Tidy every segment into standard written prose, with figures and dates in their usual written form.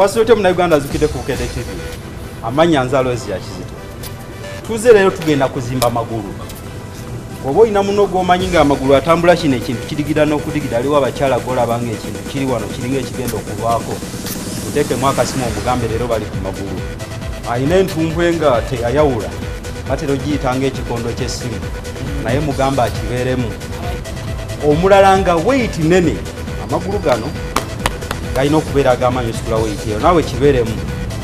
Wasuze Munnayuganda azukidde ku Bukedde TV. Amannya nze Aloysius Kizito. Tuze leero tugenda kuzimba magulu. Oba olina muno gw'omanyi ng'amagulu atambula kino ekintu kirigira n'okudigira, aliwo abakyala gw'olaba ng'ekintu kiri wano kiringa ekigenda okuvaako. Muteekemu akasimu omugambe leero bali ku magulu. Alina entumbwe nga teyayawula, batera ogiyita ng'ekikondo ky'essimu, naye mugambe akibeeremu. Omulala nga weight nene, amagulu gano galina okubeera ag'amaanyi ositula weight eyo, naawe kibeeremu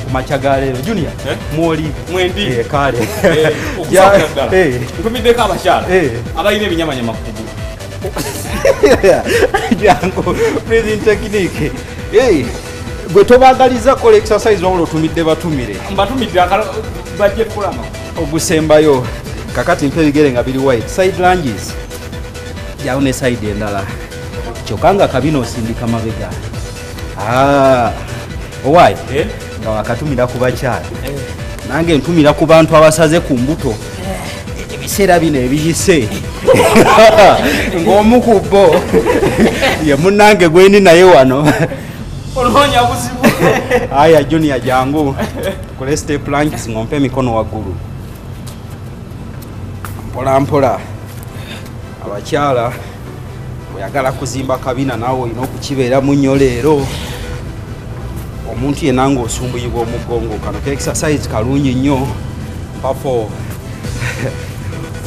ku makya ga leero. Junior, mwoli mwendi kale okusookera ddala ntumiddeko abakyala abalina ebinyamanyama ku kugulu. Jangu breathing technique. Gwe tobaagaliza kola exercise wabula otumidde batumire. Mbatumidde bajje kukola amagulu. Ogusembayo kakati mpa ebigere nga biri wide, side lunges jawo ne side endala, kyokka nga kabina osindika mabega. Owaayi nga wakatumira ku bakyala, nange ntumira ku bantu abasaze ku mbuto ebiseera bino ebiyise ng'omu ku bo ye munnange gwendi naye wano. Onoonya buzibu. Aya Junior jangu kole step lunges ng'ompa emikono waggulu mpola mpola. Abakyala oyagala kuzimba kabina naawe olina okukibeeramu nnyo leero. Omuntu yenna ng'osumbuyibwa omugongo, kano ka exercise kalungi nnyo. Mpa 4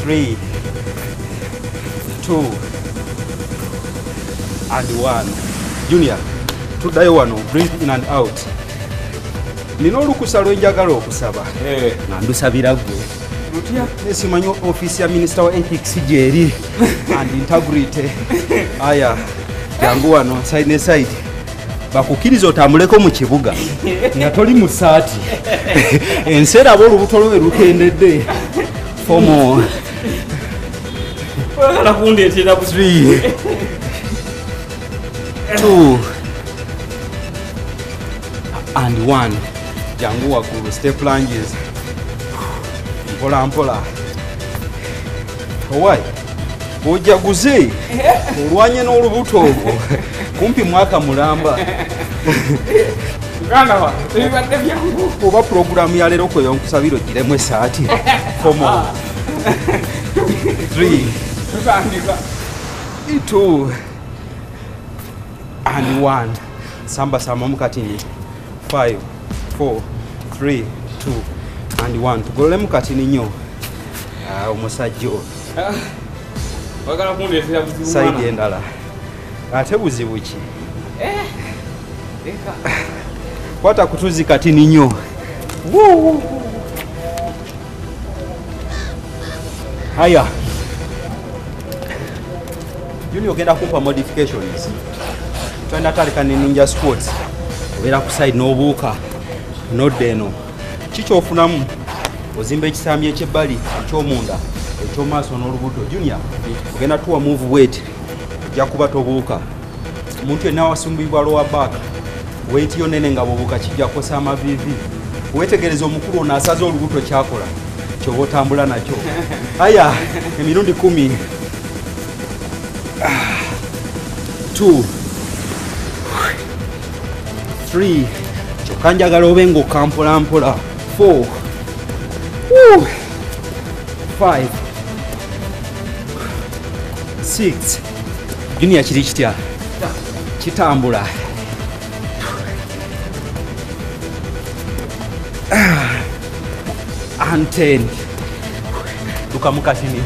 3 2 and 1. Junior, tuddayo wano, breathe in and out. Nina olukusa lwe njagala okusaba nga ndusabira ggwe. Nesimanyi ofiisi ya minisita wa ethics gyeri and integrity. Aya jangu wano side ne side, bakukkiriza otambuleko mu kibuga nga toli mu saati. Ensi eraba olubuto lwe lukendedde. 4 more. Oyagala kundeetera buzibu. 3 2 and 1. Jangu waggulu, step lunges mpola mpola. Owaayi ojaguze olwanye n'olubuto olwo kumpi mwaka mulamba. Muganda wange tebibadde byangu. Oba pulogulaamu ya leero kweyo nkusabira ogiremu essaati. 4 more 3 tutandika 2 and 1. Samba sambamu katini. 5 4 3 2 and 1. Tugololemu katini nnyo. Omusajja oyo oyagala kundeetera buzibu. Side endala ate buzibu ki? Kwata kutuzi katini nnyo. Haya Junior, ogenda kumpa modifications. Twenda tandika ne ninja squats. Obeera ku side n'obuuka nodda eno. Kikyofunamu ozimba ekisambi ekyebbali, ekyomunda, ekyomaaso n'olubuto. Junior, ogenda tuwa move weight, ojja kuba tobuuka. Omuntu yenna wasumbibwa lower back, weight yo nene nga bw'obuuka kijja kukosa amaviivi. Weetegereza omukulu ono asaze olubuto kyakola kyoba otambula nakyo. Aya emirundi 10 2 3, kyokka njagala obe ng'okka mpola mpola. 4 5 6. Junior kiri kitya? Kitambula. And 10. Dukamu katini.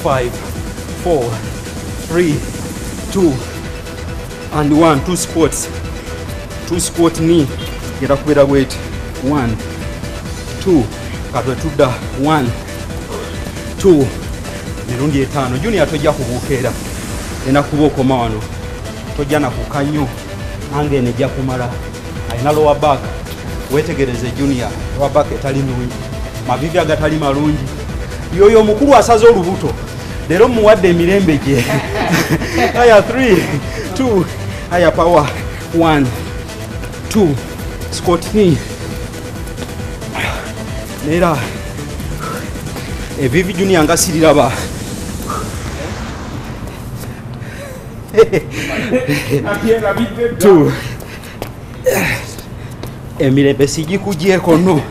5 4 3 2 and 1. 2 squats. 2 squat knee. Genda kubeera bweti. 1 2. Katwe tudda. 1 2. Mirundi 5. Junior tojja kubuuka era. Genda kuba okoma wano. Tojja nakuka nnyo. Nange eno ejja kumala. Alina lower back. Weetegereze Junior, lower back etali nungi, mavivi agatali malungi. Yoyo omukulu asaze olubuto leero muwadde emirembe gye. Aya 3 2. Aya power. 1 2. Squat knee. Nera evivi Junior nga siriraba. 2 Emirembe sigikugyeko no.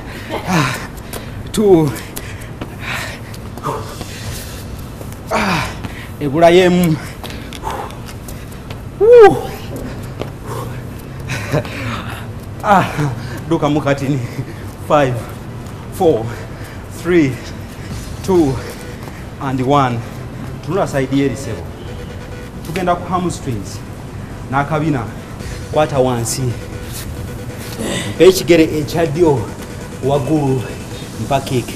2 ebulayo emu. Duka mukatini. 5 4 3 2 and 1. Tunula saidi eri sebo. Tugenda ku hamstrings n'akabina. Kwata wansi, mpa ekigere ekya ddyo waggulu, mpa kick.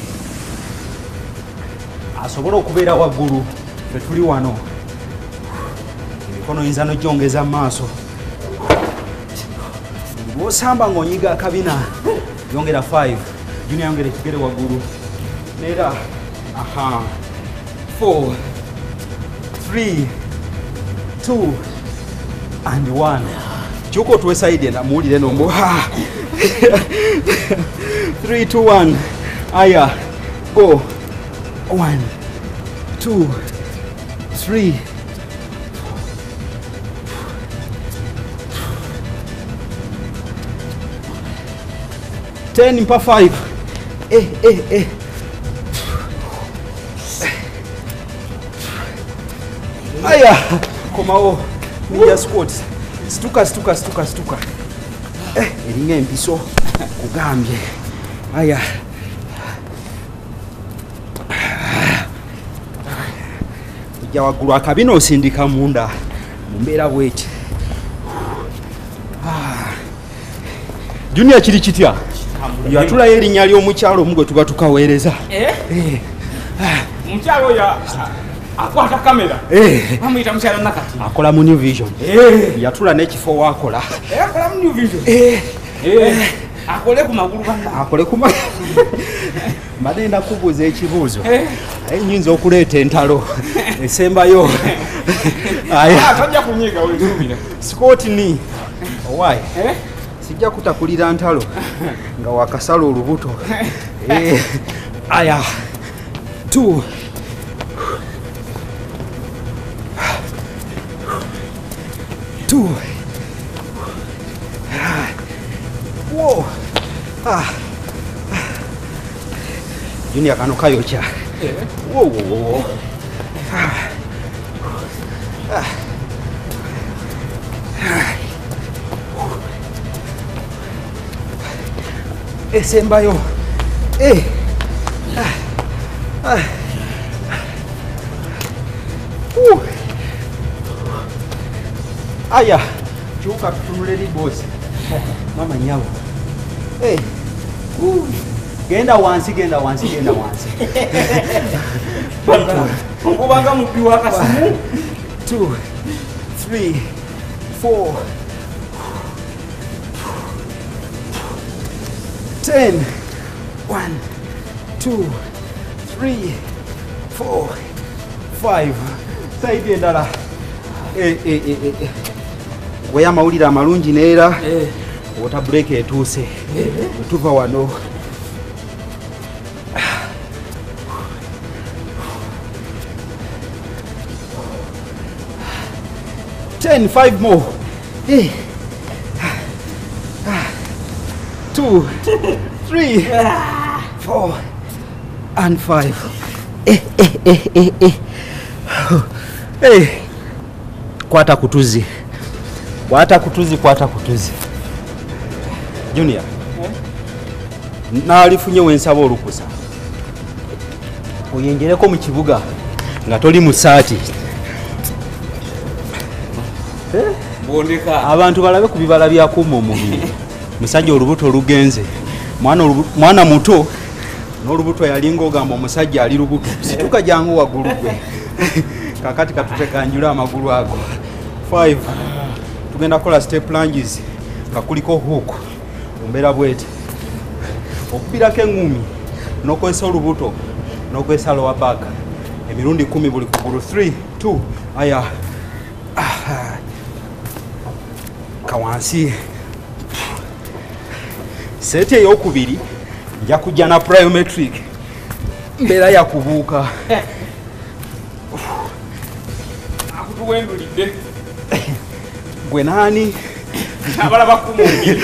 Asobola okubeera waggulu, ffe tuli wano. Emikono oyinza n'ogyongeza mu maaso. Bw'osamba ng'onyiga akabina, yongera 5. Junior yongera ekigere waggulu. Neera, aha. 4 3 2 and 1. Kyuka otuwe saidi enda muwulire nombo. 3 2 1. Aya, go. 1 2 3 10 mpa 5. Aya, komawo. Ninja squats. Situka situka situka situka. Eringa empiso kugambye. Aya. Ojja waggulu akabina osindika munda mu mbeera bweti. Junior kiri kitya? Yatulayo erinnya ly'omukyalo omu gwe tuba tukaweereza. Omukyalo oyo akwata kamera. Bamuyita mukyalo Nakati. Akola mu New Vision. Yatula n'ekifo waakola. Akola mu New Vision. Akole ku magulu banna. Akole ku magulu. Mbadde nda kubuuza ekibuuzo. Naye nnyinza okuleeta entalo esembayo. Tojja kunyiga weesuubira. Squat knee. Owaaye. Sijja kutakulira ntalo nga wakasala olubuto. Aya. 2 2 Whoa. Junior kano kayokya. Whoa, whoa, whoa. Esembayo. Aya, kyuka tutunule eri bosi. Mama nyawo. Genda wansi, genda wansi, genda wansi. Okubanga mubbi wa kasimu. 2 3 4 10 1 2 3 4 5. Saidi endala. Gwe amawulire amalungi neera water break etuuse. Tuva wano. 10 5 more. 2 3 4 and 5. Kwata kutuzi. Kwata kutuzi, kwata kutuzi. Junior. Naalifunye wensaba olukusa. Oyengereko mu kibuga nga toli mu saati. Bondeka. Abantu balabe ku bibala byakuuma omubiri. Musajja olubuto olugenze. Mwana muto n'olubuto yalinga ogamba omusajja ali lubuto. Situka jangu waggulu gwe. Kakati katutekanjula amagulu ago. 5 tugenda kukola step lunges nga kuliko hook. Ombeera bweti. Okubirako engumi n'okozesa olubuto n'okozesa lower back. Emirundi 10 buli kugulu. 3 2 aya. Kawansi. Seti eyokubiri nja kujja na plyometric. Mbeera ya kubuuka. Akutuwendulidde. Gwe nani? Abalaba ku mubiri.